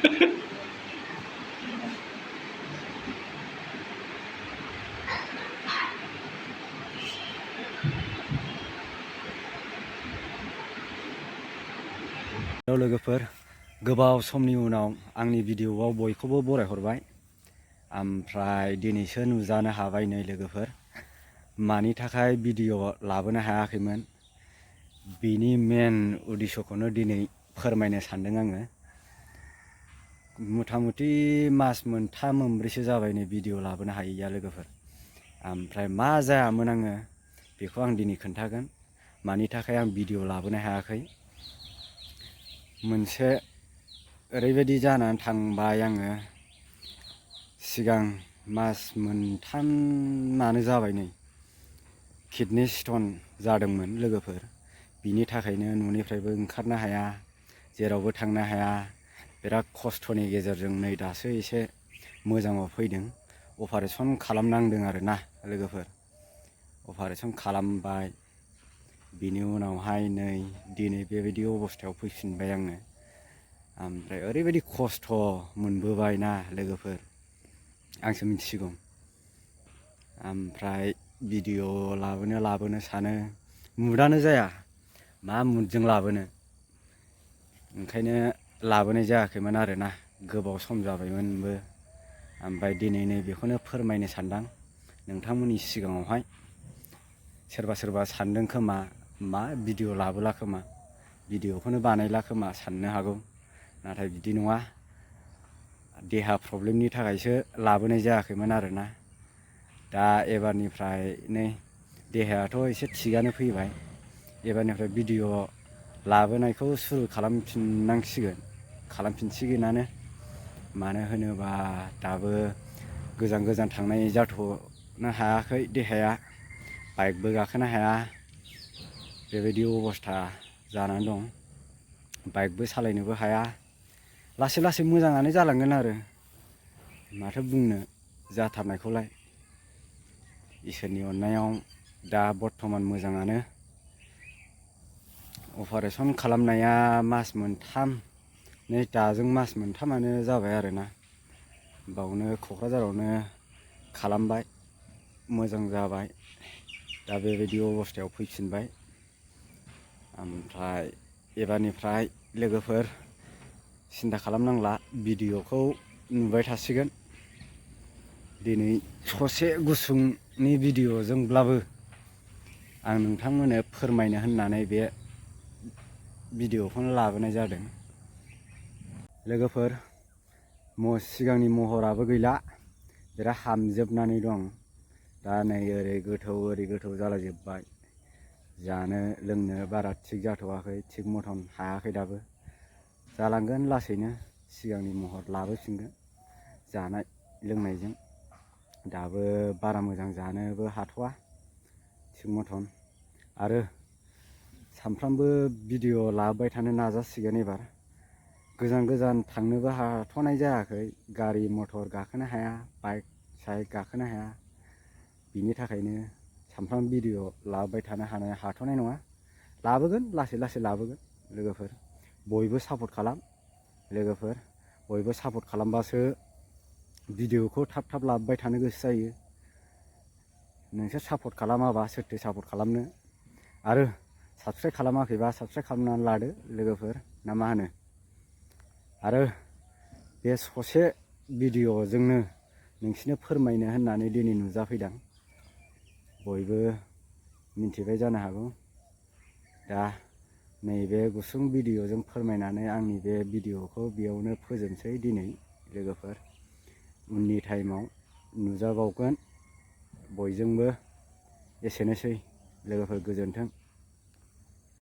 Hello लोगोफोर, गोबाव समनि उनाव आंनि भिडिअआव बयखौबो बरायहरबाय। ओमफ्राय दिनैसो नुजानो हाबाय नै लोगोफोर। मानि थाखाय भिडिअ लाबोनो हायाखैमोन बिनि मेन उद्देश्यखौनो दिनै फोरमायनो सानदों आङो। मथा मथि मास मोनथाम मोनब्रैसो जाबाय नै भिडिअ लाबोनो हायैया लोगोफोर। ओमफ्राय मा जायामोन आङो बेखौ आं दिनै खोन्थागोन। मानि थाखाय आं भिडिअ लाबोनो हायाखै। मोनसे ओरैबायदि जानानै थांबाय आङो, सिगां मास मोनथामानो जाबाय नै किडनि स्टन जादोंमोन लोगोफोर। बिनि थाखायनो न'निफ्रायबो ओंखारनो हाया, जेरावबो थांनो हाया। बिराद खस्थ'नि गेजेरजों नै दासो एसे मोजाङाव फैदों। अपारेसन खालामनांदों आरोना लोगोफोर। अपारेसन खालामबाय, बिनि उनावहाय नै दिनै बेबायदि अबस्थायाव फैफिनबाय आङो। ओमफ्राय ओरैबायदि खस्थ' मोनबोबाय ना लोगोफोर, आंसो मिथिसिगौ। ओमफ्राय भिडिअ लाबोनो सानो, मुदानो जाया। मा मुदजों लाबोनो, ओंखायनो लाबोनाय जायाखैमोन आरोना। गोबाव सम जाबायमोनबो। ओमफ्राय दिनै नै बेखौनो फोरमायनो सानदां नोंथांमोननि सिगाङावहाय। सोरबा सोरबा सानदों खोमा, मा भिडिअ लाबोला खोमा, भिडिअखौनो बानायला खोमा साननो हागौ। नाथाय बिदि नङा, देहा प्रब्लेमनि थाखायसो लाबोनाय जायाखैमोन आरोना। दा एबारनिफ्राय नै देहायाथ' एसे थिगानो फैबाय। एबारनिफ्राय भिडिअ लाबोनायखौ सुरु खालामफिनसिगोनानो। मानो होनोबा दाबो गोजान गोजान थांनाय जाथ'नो हायाखै देहाया। बाइकबो गाखोनो हाया, बेबायदि अबस्था जानानै दं। बाइकबो सालायनोबो हाया। लासै लासै मोजाङानो जालांगोन आरो माथो बुंनो जाथारनायखौलाय। इसोरनि अननायाव दा बर्थमान मोजाङानो। अपारेसन खालामनाया मास मोनथाम, नै दाजों मास मोनथामानो जाबाय आरोना। बावनो क'क्राझारावनो खालामबाय, मोजां जाबाय। दा बेबायदि अबस्थायाव फैफिनबाय। ओमफ्राय एबारनिफ्राय लोगोफोर सिन्था खालामनांला, भिडिअखौ नुबाय थासिगोन। दिनै ससे गुसुंनि भिडिअजोंब्लाबो आं नोंथांमोननो फोरमायनो होननानै बे भिडिअखौनो लाबोनाय जादों। लोगोफोर, सिगांनि महराबो गैला, बिराद हामजोबनानै दं। दा नै ओरै गोथौ जालाजोब्बाय। जानो लोंनो बारा थिग जाथ'वाखै, थिग मथन हायाखै दाबो। जालांगोन लासैनो, सिगांनि महर लाबोफिनगोन जानाय लोंनायजों। दाबो बारा मोजां जानोबो हाथ'वा थिग मथन। आरो सानफ्रामबो भिडिअ लाबोबाय थानो नाजासिगोन एबार। गोजान गोजान थांनोबो हाथ'नाय जायाखै, गारि मथर गाखोनो हाया, बाइक साइक गाखोनो हाया। बिनि थाखायनो सानफ्रामबो भिडिअ लाबोबाय थानो हाथ'नाय नङा। लाबोगोन, लासै लासै लाबोगोन लोगोफोर। बयबो सापर्ट खालाम लोगोफोर। बयबो सापर्ट खालामबासो भिडिअखौ थाब थाब लाबोबाय थानो गोसो जायो। नोंसोर सापर्ट खालामाबा सोरथो सापर्ट खालामनो। आरो साबस्क्राइब खालामाखैबा साबस्क्राइब खालामनानै लादो लोगोफोर, ना मा होनो। आरो बे ससे भिडिअजोंनो नोंसिनो फोरमायनो होननानै दिनै नुजाफैदों। बयबो मिन्थिबाय जानो हागौ। दा नैबे गुसुं भिडिअजों फोरमायनानै आंनि बे भिडिअखौ बेयावनो फोजोबसै दिनै लोगोफोर। उननि टाइमाव नुजाबावगोन बयजोंबो। एसेनोसै लोगोफोर, गोजोन्थों।